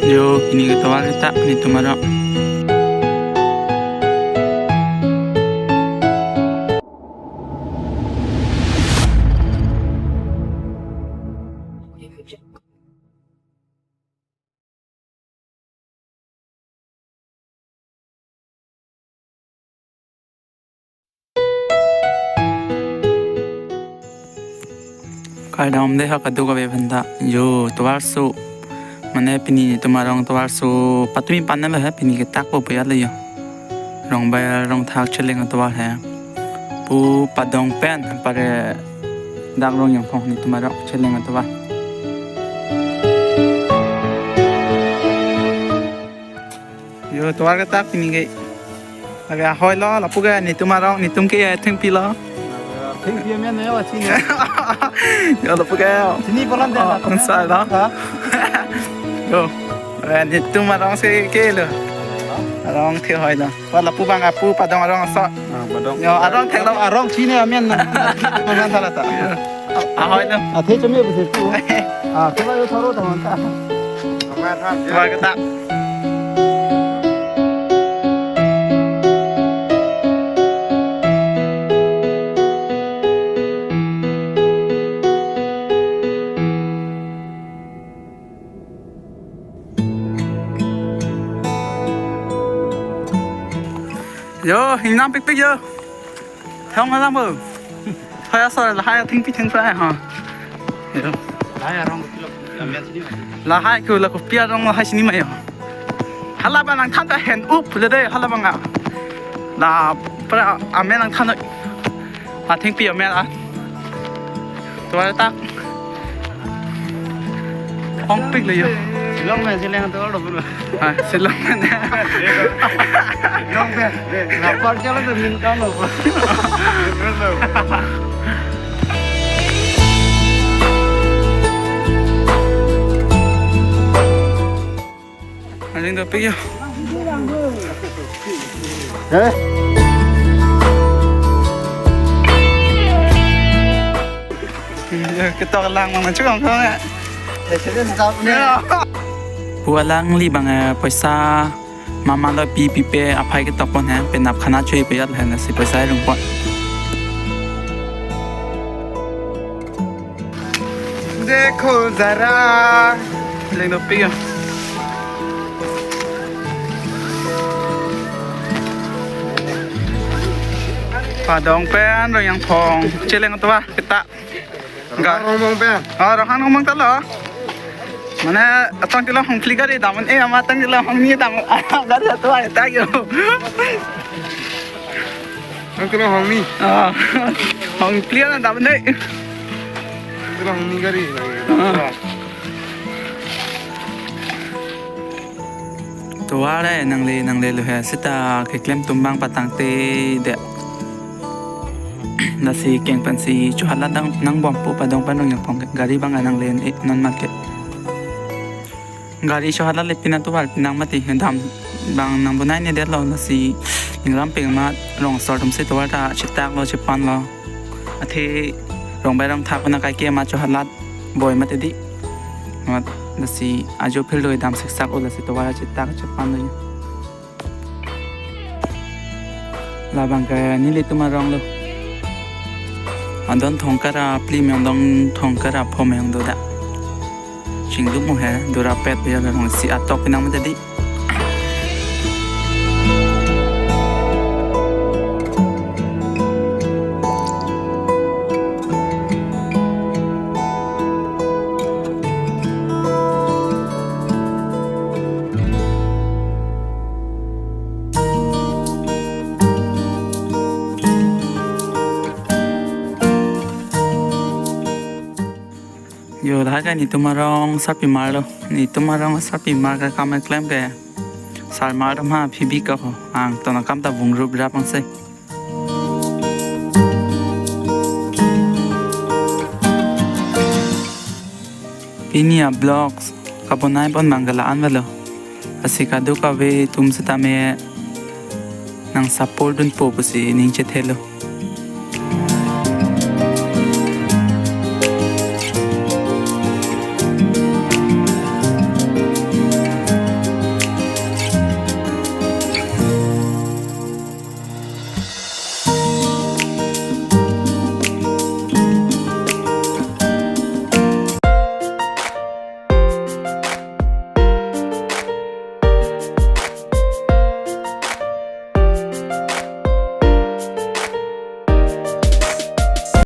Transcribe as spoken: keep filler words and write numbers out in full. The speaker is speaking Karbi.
Yo, pini ke tovar ke ta netum arong. Kardom dei ha kadokave aphanta. Yo, tovar so. Mane pini netum arong tovar so patumi pan lo he, pini ke tak po puya lo yo. Rongbai Rongthak cheleng atovar he. Pu Padong pen pare dak Rongjangphong netum arong cheleng atovar. Yo, tovar ke tak pini ke. Lake ahoi lo, lapu ke netum arong, netum ke ya thengpi lo. Thengpi amen ya, wachini. Yo, lapu ke. Chini polam dei, oh, lapu ke. Unsa lo. Ha? Yo, eh, netum arong si ke lo. Arong the hoi lo. Wa lapu bang apu Padong arong aso. Ah, Padong. Yo, arong thek lo. Arong chini amen na. Polam thala ta. Ahoi lo. Athe chumi besi tu. Ah, coba yo tharo teman ta. Tovar ke tak. Yo, hingnam pikpik yo. Thong alam bo. Thoi asor lahai thengpi thengprai ha. Yo. Lahai arong kilo, ya, ya, sini. Lahai ke la kopi arong lahai chini ma yo. Hala bang nangthan ta hen up le dei hala bang a. La pra amen nangthan. Athengpi amen a. Tovar tak. Hongpik le yo. Shillong men, Shillong tovar lo pulo. Ah, Shillong men. Shillong men. Lapar chala to min kam lo. Aling dopik yo. Eh? Yo, ketok lang mang chukang kong ya. Pu alangli bang, eh, poisa mama lo pi pipe aphai ketok pon he, penap khana chui pe yat he, lasi poisa rung pon. Dekho zara. Leng dopik yo. Padong pen Rongjangphong cheleng atovar ke ta. Ga- Ronghang pen. Oh, Ronghang Ronghang ta lo. Mane atang kilo hong pli gari dam, eh, ama atang kilo hong ni dam. Gari atovar ta yo. Ang kilo hong ni. Ah, hong pli na dam ne. Kilo hong ni gari. Ah. Tovar le nangle nangle lo he, seta keklem atum bang patangte dei. Lasi keng pensi chohalat dang nangbom pu Padong pen Rongjangphong ke. Gari bang nangle, eh, non mat ke. Gari chohalat le pina tovar pinang mati dam bang nangbonai ne det lo, lasi ingram peng ma rong asor atum si tovar ta chetak lo, chepan lo. Athe Rongbai Rongthak na kaike ma chohalat boi mati dei. Mat lasi ajo phil doi dam siksak o, lasi tovar chetak chepan lo. Labang ke nelitum arong lo. Adon thongkara phli meng, adon thongkara pho meng do da. Chingduk mo he, dura pet ya, labang si atok pinang mati dei. Yo, lahai ke netum arong sarpimar lo. Netum arong sarpimar ke kam keklem ke sarmar atum ha phi bi ka ho. Angton akam ta vung rup rap angse. Pini a vlogs kabonai pon bang ke la-an velo. Lasi kadokave atum sitame nang support dunpo pusi ning chethe lo.